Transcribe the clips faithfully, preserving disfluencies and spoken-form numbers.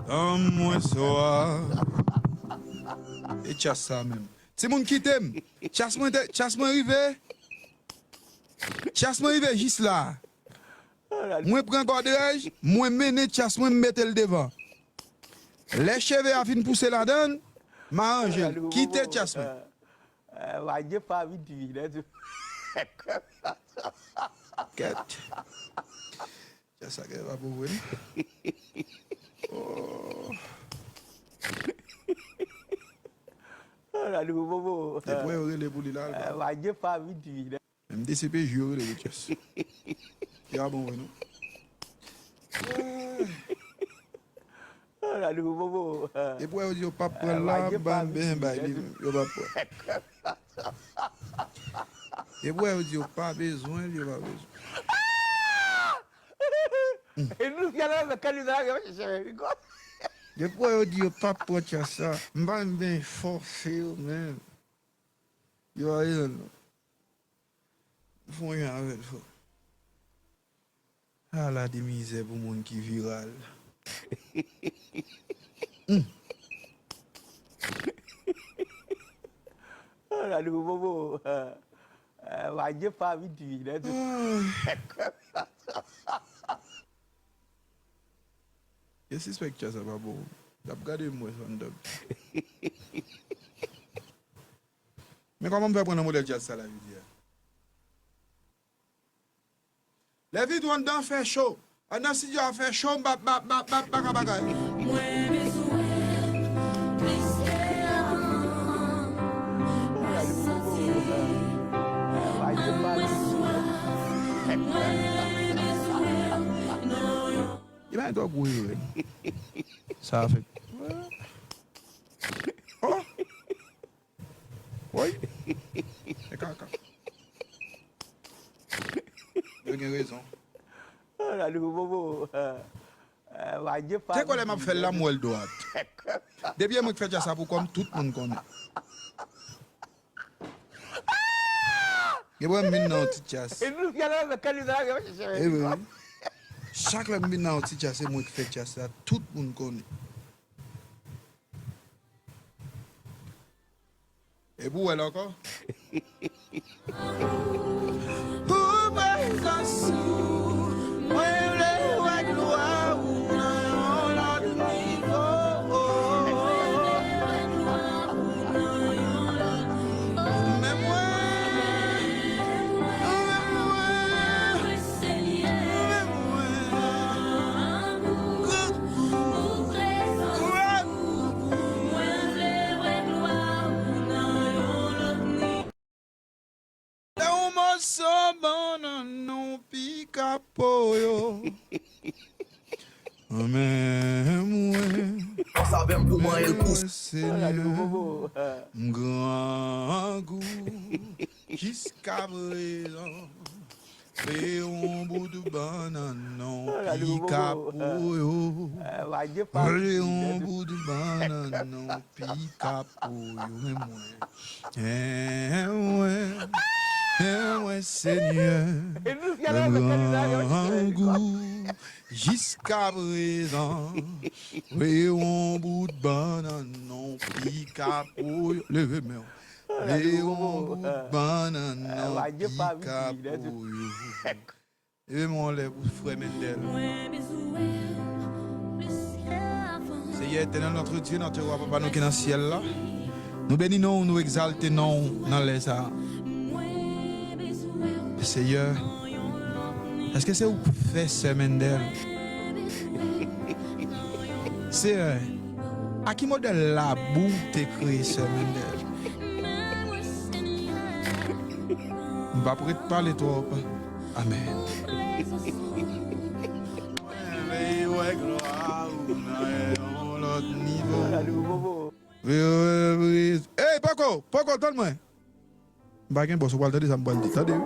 Anmweswa. E tchas sa menm. Timoun kite m. Tchas mwen te, tchas mwen rive. Tchas mwen rive jis la. Mwen pran gòdrèj, mwen mennen tchas mwen, m mete l devan. Lè cheve a fin pouse ladan l, m aranje l. Kite tchas mwen. Kèt. Tchas sa gen pa pou vre non. Oh. Depi yo rele pou li la, l pa. Menm D C P J yo rele pou tchas. Yo pa bon vre non. Depi yo di yo p ap pran l la, m pa m bezwen bay li, yo p ap pran. Depi yo di yo pa bezwen l, yo pa bezwen. Depi yo di yo p ap pran tchas sa, m pa m bezwen fòse yo menm. Yo pa bezwen l non. Fon jan avè l fò. Ala de mizè pou moun ki viral. Hmm. Ala de bobo. Wadye pa vin di nèt. Yo sispèk tchas sa pa bon. L ap gade m wè sa anndan. Men kòman m fè pran nan modèl djaz sa la jodi a? Lè videyo anndan fè cho, anndan estidyo a fè cho, m pa, pa, pa, pa, pa ka bagay. Mwen bezwen plis ke avan, pa santi anmweswa, mwen bezwen non yon. Li bay twò gwo erè. Sa a fèt. Oh! Woy! E kaka. Yo gen rezon. Te kwè lè m ap fè l la, m wè l dwat. Depi e mwen k fè djaz sa pou kò m, tout moun konnen. Gen bò m vin nan yon ti djaz. E wi, wi. Chak lè m vin nan yon ti djaz, se mwen k fè djaz la, tout moun konnen. E pou wè l ankò. Pou prezans ou, mwen vle wè glwa ou nan yon lòt nivo. Men mwen, men mwen, men mwen. Fè yon moso bannann non pika po yo. Men mwen, men mwen, Senyè, m grangou jiskaprezan. Fè yon bout bannann non pika po yo. Fè yon bout bannann non pika po yo. Men mwen, men mwen, men mwen, Senyè, m grangou jiskaprezan. Fè yon bout bannann non pika po yo. Leve men w. Leve yon bout bannann nan pika po yo. Leve men w anlè pou frè Mendel. Seyè etènèl, notre Dieu, notre roi, papa nou ki nan syèl la, nou beni non w, nou egzalte non w nan lè sa a. Seyè, èske se ou k fè sè Mendel? Seyè, a ki modèl labou w te kreye sè Mendel? M p ap ret pale twòp. Amèn. Mwen vle wè glwa ou nan yon lòt nivo. Hey, poko, poko, tann mwen. M pa gen bòs, ou pral tande sa m pral di, tande wi.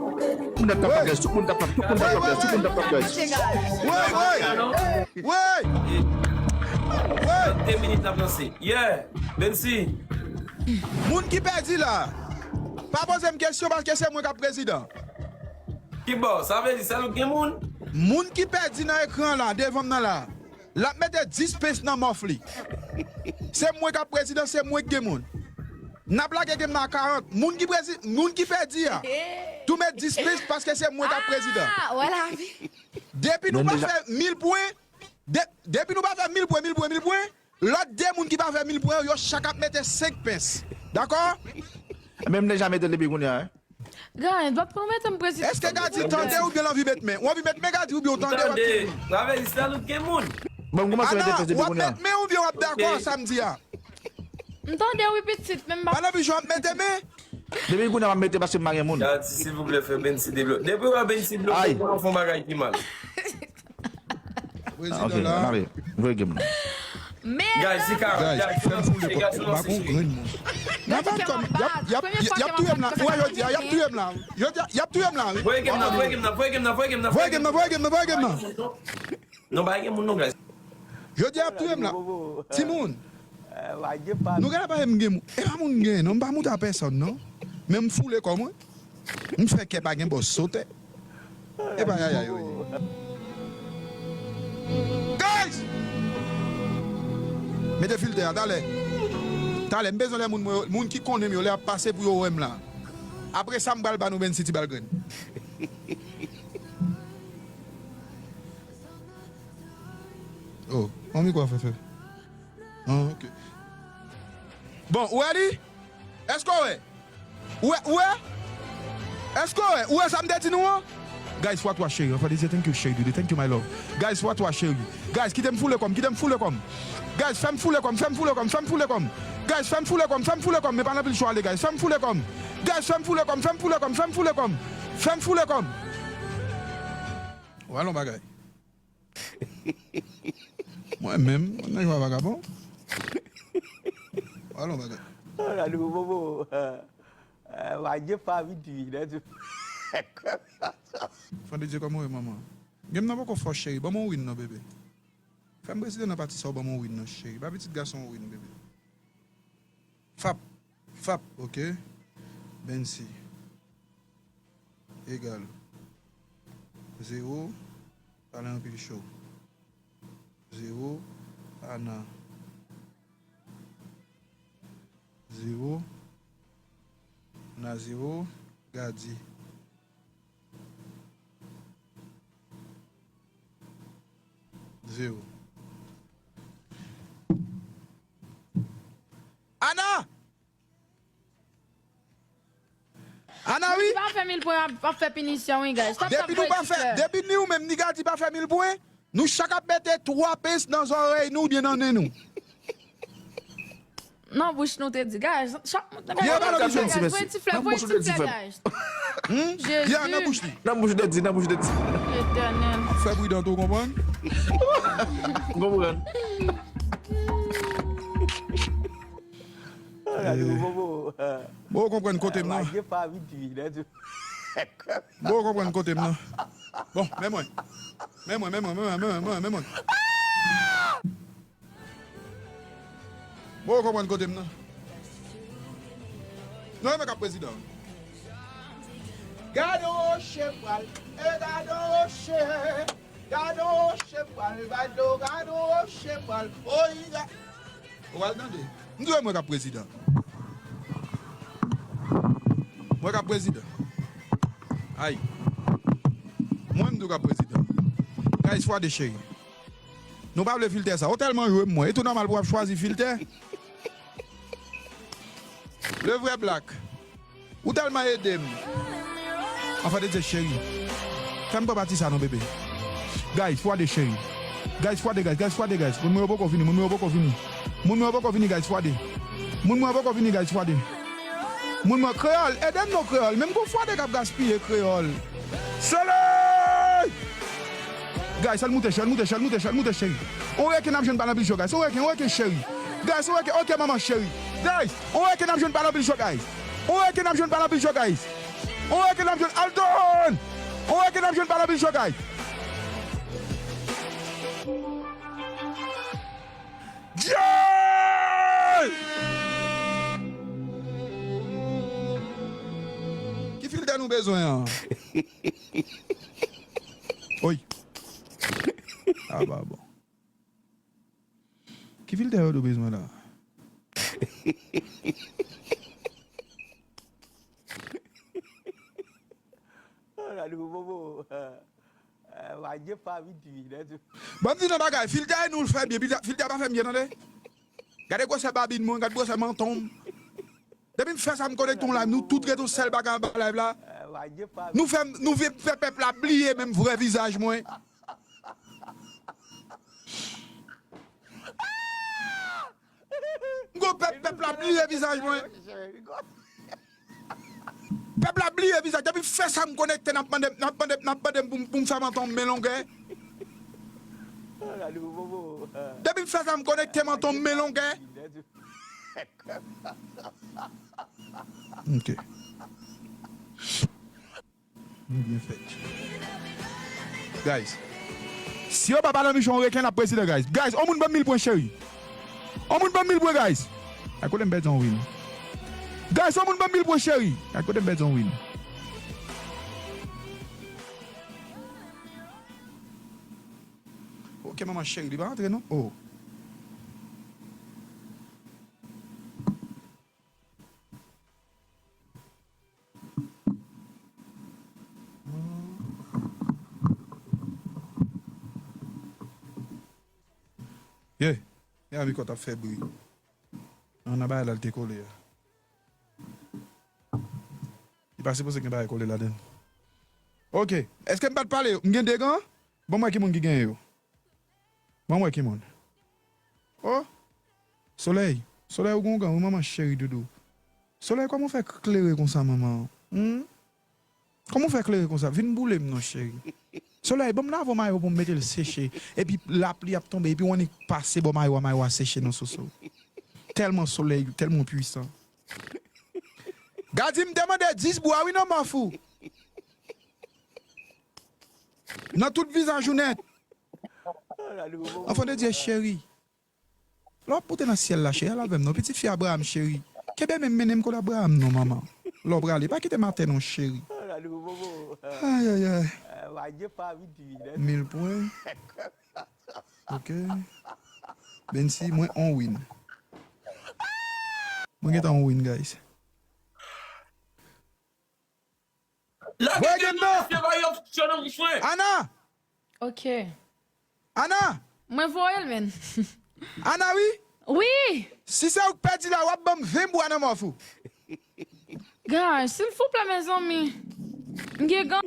Tout moun t ap tap guys, tout moun t ap tap, tout moun t ap tap guys, tout moun t ap tap guys. Wey, wey! Wey! Wey! Trannde minit l ap lanse. Yeah! Bensi! Moun ki pèdi la, pa poze m kesyon paske se mwen k ap prezidan. Ki bò? Sa vle di sèl ou k gen moun? Moun ki pèdi nan ekran la, devan m nan la. L ap mete dis pens nan mòf li. Se mwen k ap prezidan, se mwen k gen moun. N ap lage game nan a karant. Moun ki prezi, moun ki pèdi a, tou met dis pens paske se mwen k ap prezidan. Ah, wè lavi. Depi nou pa fè mil pwen, de, depi nou pa fè mil pwen, mil pwen, mil pwen, lòt de moun ki pa fè mil pwen yo, yo chak ap mete senk pens. Dakò? Menm deja mete l depi kounye a, hein? Guys, w ap pran mete m prezidan. Èske Gadi tande oubyen l anvi met men? Ou anvi met men Gadi oubyen w tande w ap kite men? Tande. Sa vle di Salut gen moun. Bon, m kòmanse mete pens depi kounye a. Ana, w ap met men oubyen w ap dakò sa m di a? M tande wi pitit, men m pa. Pandan Bichon ap mete men? Depi kounye a m ap mete paske m pa gen moun. Gadi, silvouplè, fè Bensi debloke. Depi w wè Bensi bloke, w ap fè yon bagay ki mal. Ah, ok, prezidan la. N ale. Voye game nan. Men guys, se ka, guys, guys, fè m foule kòb. M pa gon grenn moun. Nan pa kòm, y ap, y ap, y ap touye m la. Ou wè jodi a, y ap touye m la. Jodi a, y ap touye m la, wi. Voye game nan, voye game nan, voye game nan, voye game nan. Voye game nan, voye game nan, voye game nan. Non, pa gen moun non, guys. Jodi a, y ap touye m la. Timoun. Nou genlè pa wè m gen moun. E pa moun m gen, non, m pa moute a pèsòn, non. Men m foule kò mwen. M fè kè pa gen bòs sote. E pa yayay yo ye. Guys! Mete filtè a, talè. Talè, m bezwen lè moun mwen yo, moun ki konnen m yo, lè y ap pase pou yo wè m la. Apre sa, m pral ba nou Bensi ti bal grenn. Oh, on mikwo a fè fè. Ah, ok. Bon, ou wè li? Èske w wè? Ou wè, ou wè? Èske w wè? Ou wè sa m te di nou an? Guys, fwa twa cheri. Anfè de Dye, thank you cheri, dude. Thank you my love. Guys, fwa twa cheri. Guys, kite m foule kò m, kite m foule kò m. Guys, fè m foule kò m, fè m foule kò m, fè m foule kò m. Guys, fè m foule kò m, fè m foule kò m. Men pa nan pil cho ale, guys. Fè m foule kò m. Guys, fè m foule kò m, fè m foule kò m, fè m foule kò m. Fè m foule kò m. Ou wè yon bagay. Mwen menm, mwen nan yon vagabon. Alon bagay. Gade pou bobo. Wadye pa vit wi, nèt. Fandedye, kòman w ye, manman? Game nan poko fò, cheri. Ban m yon win non, bebe. Fè m prezidan nan pati sa, ou ban m yon win non, cheri. Ba pitit gason yon win, bebe. Fap. Fap, ok. Bensi. Egal. Zewo. Pale anpil cho. Zewo. Ana. Zewo. Ana zewo. Gadi. Zewo. Ana! Ana, wi. Depi pa fè mil pwen, ap, ap fè pinisyon, wi, guys. Tap, tap, depi nou pa fè, depi ni ou menm, ni Gadi pa fè mil pwen, nou chak ap mete twa pens nan zòrèy nou oubyen nan nen nou. Nan bouch nou te di, guys. Chak moun te... Ye, ba nan bouch ou. Voye ti flè, voye ti flè, guys. Hmm? Jezi. Ye, nan bouch li. Nan bouch de di, nan bouch de di. Letènèl. Fè pridan tou, konprann? Konprann. Gade pou bobo. Bon, ou konprann kote m nan. Wadye pa vit wi, nèt. Bon, ou konprann kote m nan. Bon, men mwen. Men mwen, men mwen, men mwen, men mwen, men mwen. Bon, ou konprann kote m nan. Non, e mwen k ap prezidan. Gade yon woche pral, e gade yon woche. Gade yon woche pral, gade yon, gade yon woche pral. Oyi, ga-, ou pral tande. M di w e mwen k ap prezidan. Mwen k ap prezidan. Ay. Mwen m di w k ap prezidan. Guys, fwa de cheri. Nou pa vle filtè sa. Ou tèlman jwe m mwen. E tou nòmal pou w ap chwazi filtè. Le vrai Black. Ou tèlman ede m. Anfè de Dye, cheri. Fè m pran pati sa non, bebe. Guys, fwa de cheri. Guys, fwa de, guys. Guys, fwa de, guys. Moun mwen yo poko vini, moun mwen yo poko vini. Moun mwen yo poko vini, guys, fwa de. Moun mwen yo poko vini, guys, fwa de. Moun mwen, kreyòl, ede m non, kreyòl. Menm gon fwa de k ap gaspiye, kreyòl. Solèy! Guys, al moute, cheri, al moute, cheri, al moute, cheri, al moute, cheri. On reken n ap jwenn pa nan pil cho, guys. On reken, on reken, cheri. Guys, on reken, ok, manman, cheri. Guys, on reken n ap jwenn pa nan pil cho, guys. On reken n ap jwenn pa nan pil cho, guys. On reken n ap jwenn, Aldon! On reken n ap jwenn pa nan pil cho, guys. Jay! Ki filtè nou bezwen an? Oy. Ah, ba bon. Ki filtè yo bezwen la? Oh, la, nou bobo. Eh, wadye pa vin di, nèt. Ban m di nan bagay, filtè nou l fè byen, filtè, filtè pa fè m byen, tande. Gade gwosè babin mwen, gade gwosè manton m. Depi m fè sa, m konekte yon live, nou tout ret yon sèl bagay anba live la. Eh, wadye pa Nou fè, nou fè, fè pèp la bliye menm vrè vizaj mwen. M gon pèp, pèp la bliye vizaj mwen. Pèp la bliye vizaj. Depi m fè sa, m konekte, n ap mande, n ap mande, n ap mande m pou m, pou m fè manton m men longè. Depi m fè sa, m konekte manton m men longè. Ok. Nou byen fèt. Guys. Si yo pa pale anvichon yon reken, n ap prezidan, guys. Guys, on moun ban m mil pwen, cheri. On moun ban m mil pwen, guys. Ay, kote m pèdi yon win. Guys, on moun ban m mil pwen, cheri. Ay, kote m pèdi yon win. Ok, manman cheri, li pa antre, non? Oh. Ye, ye a mikwo t ap fè bri. Nan, nan bagay la l te kole a. Li pa sipoze gen bagay kole ladan l. Ok, èske m pa t pale yo? M gen de gan? Ban m wè ki moun ki genyen yo. Ban m wè ki moun. Oh! Solèy, Solèy ou gon gan, wi manman cheri doudou. Solèy, kòman w fè klere konsa, manman? Hmm? Kòman w fè klere konsa? Vin boule m non, cheri. Solèy, ban m lave w mayo pou m mete l seche. Epi lapli ap tonbe, epi w annik pase bò mayo a, mayo a seche non, Soso. Tèlman solèy ou tèlman pwisan. Gadi m te mande dis bwa wi non, mòfou. Nan tout vizaj ou nèt. Anfan de Dye cheri. Lè w ap moute nan syèl la, cheri, al avè m non. Pitit fi Abraham, cheri. Kenbe men m, mennen m kot Abraham non, manman. Lè w prale, pa kite m atè non, cheri. Ay, ay, ay. Mil pwen. Ok. Bensi, mwen on win. Mwen gentan on win, guys. Lage gen non, mesye, ba yo aksyon nan bouch mwen. Ana! Ok. Ana! Mwen voye l, menn. Ana, wi? Wi! Si se ou k pèdi la, w ap ban m ven bwa nan mòf ou. Guys, silvouplè, mezanmi. M gen gan.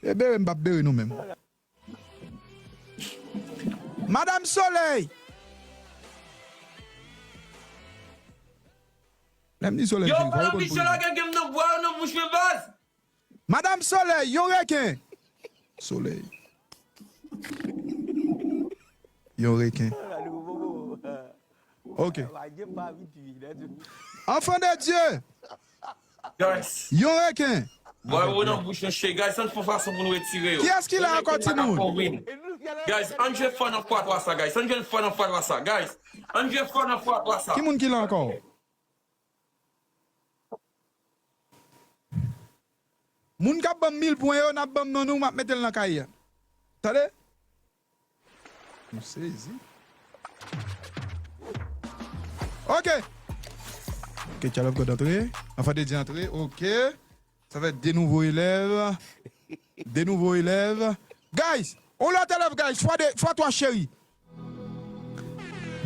E bere, m p ap bere nou menm. Madanm Solèy! Lè m di Solèy, yo, fò yo konn pou yo. Lage gen m nan bwa yo nan bouch mwen, baz. Madanm Solèy, yon reken. Solèy. Yon reken. Ok. Anfan de Dye. Guys. Yon reken. Bwa yo nan bouch nou, cheri. Guys, ann fè fason pou nou retire yo. Kiyès ki la ankò, timoun? Guys, ann jwe fò nan fwa twa sa, guys. Ann jwe fò nan fwa twa sa, guys. Ann jwe fò nan fwa twa sa. Ki moun ki la ankò? Moun k ap ban m mil pwen yo, n ap ban m non nou, m ap mete l nan kay la. Tande? M sezi. Ok. Ok, Child of God antre. Anfan de Dye antre. Ok. Sa fè de nouvo elèv. De nouvo elèv. Guys, on lòt elèv, guys. Fwa de, fwa twa, cheri.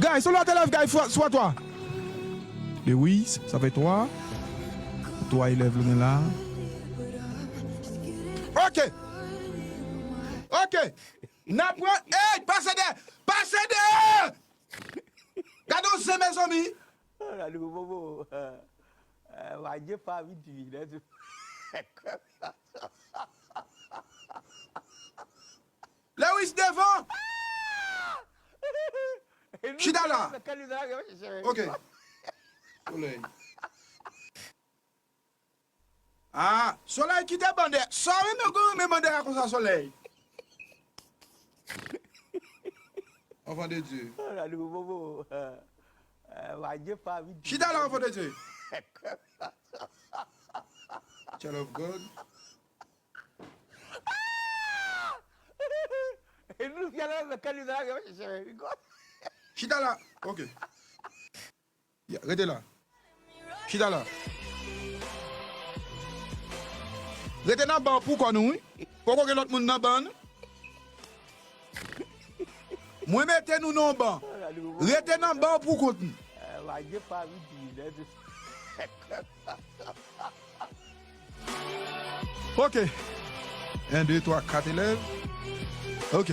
Guys, on lòt elèv, guys, fwa, fwa twa. Lewis, sa fè twa. Twa elèv nou gen la. Ok. Ok. N ap pran, ey, pase de, pase de! Gade yon zen, mezanmi. Gade yon bobo. Eh, wadye pa vin di, nèt. Lewis devan. Chita la. Ok. Solèy. Ah, Solèy kite bandè. Sa w renmen, ou renmen bandè a konsa, Solèy. Anfan de Dye. Chita la, anfan de Dye. Child of God. Chita la. Ok. Ya, rete la. Chita la. Rete nan ban pou kò nou, wi. Poko gen lòt moun nan ban, non. Mwen mete nou nan ban. Rete nan ban pou kont nou. Ok. En, de, twa, kat elèv. Ok.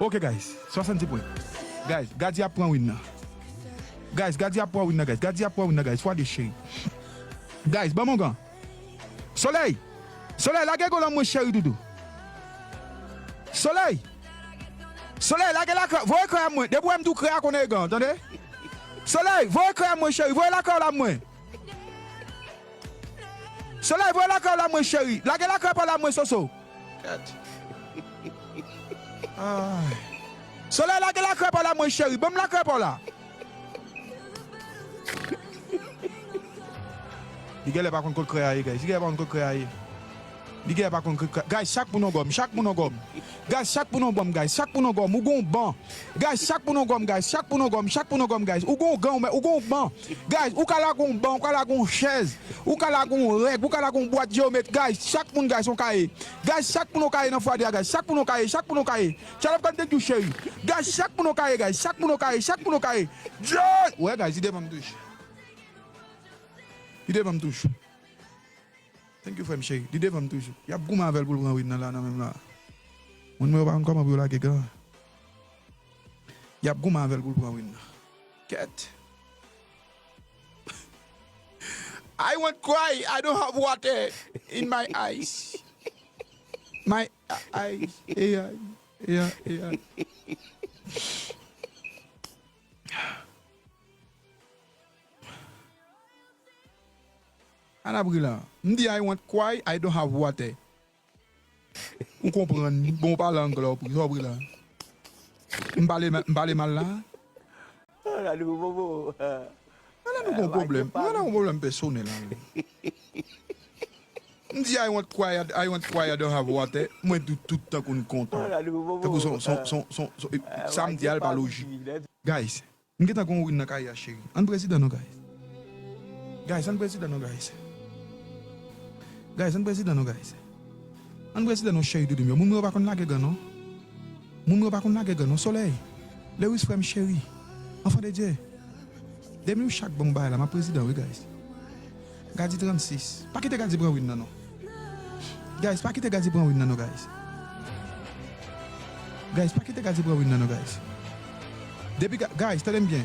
Ok, guys. Swasanndis pwen. Guys, Gadi ap pran win nan. Guys, Gadi ap pran win nan, guys. Gadi ap pran win nan, guys. Fwa de cheri. Guys, ban m yon gan. Solèy! Solèy, lage gòl an mwen, cheri doudou. Solèy! Solèy, lage lakrè, voye krè a mwen. Depi w wè m di w krè a konnen e gan, tande? Solèy, voye krè a mwen, cheri. Voye lakrè w la mwen. Solèy, voye lakrè w la mwen, cheri. Lage lakrè pa w la mwen, Soso. Kèt. Ay. Solèy, lage lakrè pa w la mwen, cheri. Ban m lakrè pa w la. Li genlè pa konn kot krè a ye, guys. Li genlè pa konn kot krè a ye. Li genlè pa konn kot krè. Guys, chak moun yon gòm, chak moun yon gòm. Guys, chak moun yon gòm, guys. Chak moun yon gòm. Ou gon ban. Guys, chak moun yon gòm, guys. Chak moun yon gòm, chak moun yon gòm, guys. Ou gon gan, ou gon ban. Guys, ou ka lage yon ban, ou ka lage yon chèz, ou ka lage yon règ, ou ka lage yon bwat jewomèt. Guys, chak moun, guys, yon kaye. Guys, chak moun yon kaye nan fwa de a, guys. Chak moun yon kaye, chak moun yon kaye. Tchalav kan thank you, cheri. Guys, chak moun yon kaye, guys. Chak moun yon kaye, chak moun yon kaye. Jay! Wè, guys, li devan m touch. Li devan m touch. Thank you, frè m cheri. Li devan m toujou. Y ap goumen avè l pou l pran win nan la, nan menm la. Moun mwen yo pa konn kòman pou yo lage gan. Y ap goumen avè l pou l pran win nan. Kèt. I want cry. I don't have water in my eyes. My eyes. A I. A I. A I. A I. Ann ap ri la. M di I want cry, I don't have water. Ou konprann, bon, ou pale anglè, ou pri, sa w pri la. M pale, m pale mal la. Ala nou gon pwoblèm. Ala nou gon pwoblèm pèsonèl la. M di I want cry, I want cry, I don't have water. Mwen di tout tankou n kontan. Tankou son, son, son, son, son, sa m di a l pa lojik. Guys, m gentan gon win nan karyè a, cheri. Ann prezidan non, guys. Guys, ann prezidan non, guys. Guys, ann prezidan non, guys. Ann prezidan non, cheri doudou m yo. Moun mwen yo pa konn lage gan non. Moun mwen yo pa konn lage gan non. Solèy. Lewis, frè m cheri. Anfan de Dye. Depi nou chak ban m bagay la, m ap prezidan wi, guys. Gadi trannsis. Pa kite Gadi pran win nan non. Guys, pa kite Gadi pran win nan non, guys. Guys, pa kite Gadi pran win nan non, guys. Depi Ga-, guys, tande m byen.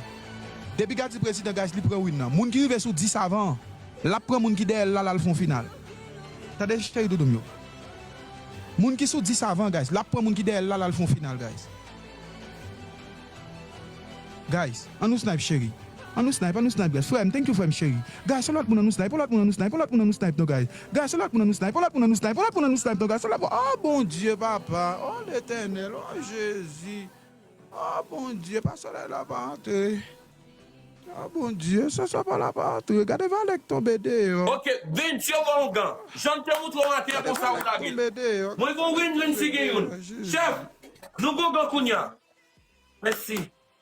Depi Gadi prezidan, guys, li pran win nan. Moun ki rive sou dis avan, l ap pran moun ki dèyè l la, l al fè yon final. Tande cheri doudou m yo. Moun ki sou dis avan, guys, l ap pran moun ki dèyè l la, l al fè yon final, guys. Guys, ann nou snipe, cheri. Ann nou snipe, ann nou snipe, guys. Frè m, thank you, frè m, cheri. Guys, se lòt moun ann nou snipe, lòt moun ann nou snipe, lòt moun ann nou snipe, non, guys. Guys, se lòt moun ann nou snipe, lòt moun ann nou snipe, lòt moun ann nou snipe, non, guys. Se lòt moun. Oh, Bondye, papa. Oh, Letènèl. Oh, Jezi. Oh, Bondye, pa solèy la pa antre. Oh, Bondye, se sa pa la pa antre. Gade valè k tonbe deyò. Ok, Bondye ba w gan. Jan m te moutre w atè konsa ou ta vin. Mwen gon win, win si gen youn. Chèf, nou gon gan kounye a. Mèsi.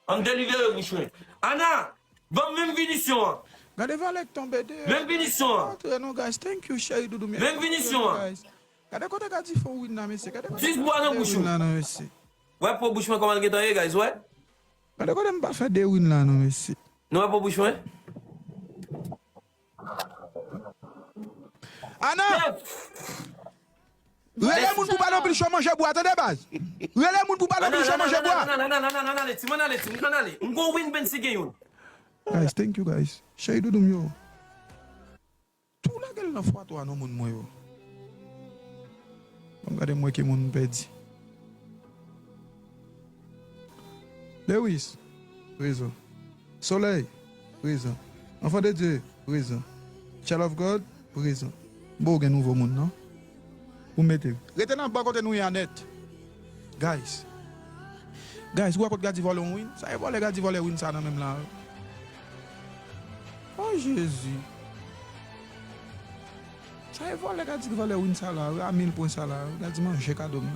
Ann delivere bouch mwen. Ana, ban m menm pinisyon an. Gade valè k tonbe deyò. Menm pinisyon an. Antre non, guys. Thank you, cheri doudou m. Menm pinisyon an. Gade kote Gadi fè w win nan, mesye. Gade kote Gadi fè w win nan, mesye. Wè po bouch mwen kòman l gentan ye, guys, wè. Gade kote m pa fè de win la non, mesye. Nou wè po bouch mwen? Ana! Rele moun pou pale anpil cho manje bwa, tande baz. Rele moun pou pale anpil cho manje bwa. Ann ale, ann ale, ann ale, ann ale, timoun, ann ale, timoun, ann ale. M gon win, Bensi gen youn. Guys, thank you, guys. Cheri doudou m yo. Tou lage l nan fwa twa non, moun mwen yo. Ban m gade m wè ki moun m pèdi. Lewis, prezan. Solèy, prezan. Anfan de Dye, prezan. Child of God, prezan. Bon, ou gen nouvo moun, non? Ou mete. Rete nan ban kote nou ye a nèt. Guys. Guys, ou wè kot Gadi vòlè yon win? Sa e vòlè Gadi vòlè win sa nan menm la. Oh, Jezi. Sa e vòlè Gadi vòlè win sa la, a mil pwen sa la. Gadi manje kado m.